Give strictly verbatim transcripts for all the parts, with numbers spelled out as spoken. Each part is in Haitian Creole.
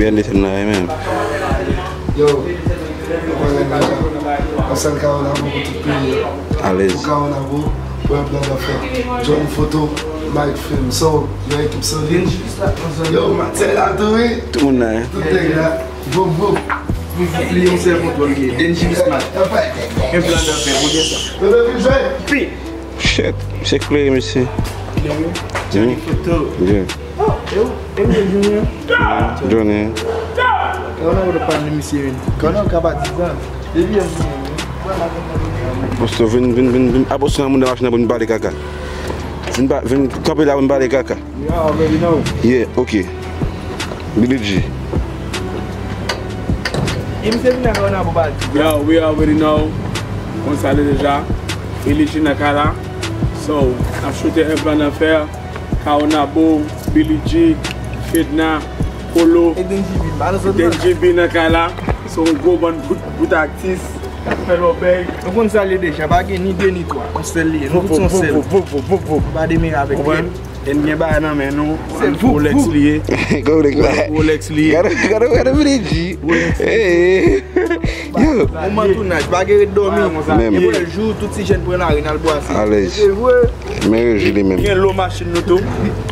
Gade sèn nan menm. Yo, mwen renmen sa. Yon sèl Kawonabo pou tout peyi a. Alèz. Pou Kawonabo, pou yon plan d'afè. John Photo, Mike Film. So, yon ekip solid. Yo, Matye la tou, wi. Tout moun la, hein. Tout nèg la. Voup, voup. Li yon sèl kontwòl gen. Denji Bismat. Yon plan d'afè, pou gen sa. Yo, yo vin jwe. Pi. Shit, misye klere, mesye. Klere? Johnny Photo. Yeah. Oh, e ou? E ou, Junior? Johnny. Kòman ou pa ni misye menm? Kòman ou ka pa di sa? Depi yon Posto, vin, vin, vin, vin. Aposto nan moun nan machin nan pou vin pale kaka. Vin pa, vin kanpe la pou vin pale kaka. You already know. Yeah, ok. Billy G. E misye vin nan kay nan pou pale. Yo, we already know. Konn sa l ye deja. Billy G nan kay la. So, n ap choute un plan d'affaire. Kawonabo, Billy G, Fedna, Kolo. E Denji B, pa nan zòn nan. Denji B nan kay la. Se yon gwo bann bout, bout atis k ap fè lòbèy. Nou konn sa l ye deja, pa gen ni de ni twa. Yon sèl li ye. Nou tout se yon sèl. Voup, voup, voup, voup, voup, voup. Nou pa demere avèk kèl. Konprann? E n gen bagay nan men nou. Se voup, Rolex voup. Li ye. Rolex li ye. Gade, gade, gade Billy G. Rolex. Hey. Yo. Moman tounaj, pa gen ret dòmi. Menm. Gen pwojè jou, tout ti jèn pran lari, n al bwase. Alèz. Se vre. Men reji li menm. Gen lo machin nou tou.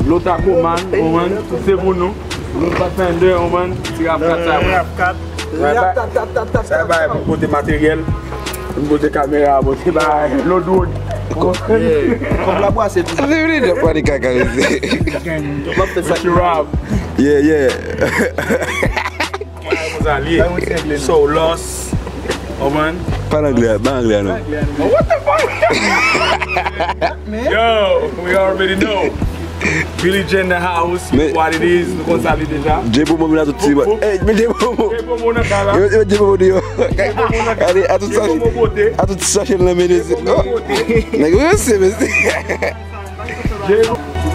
Lo Tacoman, ou konprann, tout se pou nou. Lo Pathfinder, ou konprann, ti RAV kat sa. RAV kat. Sa bay pou pote materyèl. Pou pote kamera, pote bay lo drone. Kòb la bwase tou. Sa se vre de pale kaka, mesye. M ap fè sa. Rob. Yeah, yeah. Konsa l ye. So, lost. Konprann? Pale anglè, pale anglè, non. What the fuck? Yo, we already know. Billy J in the house, you know what it is. Nou konn sa li deja. J Bobo vin la tout ti. Bobo. Ey, men J Bobo. J Bobo nan kay la. Yo, yo, J Bobo deyò. J Bobo nan kay la. Gade, a tout sa. J Bobo bote. A tout sa chen nan mennen. J Bobo bote. Nèg yo se, mesye. J Bobo.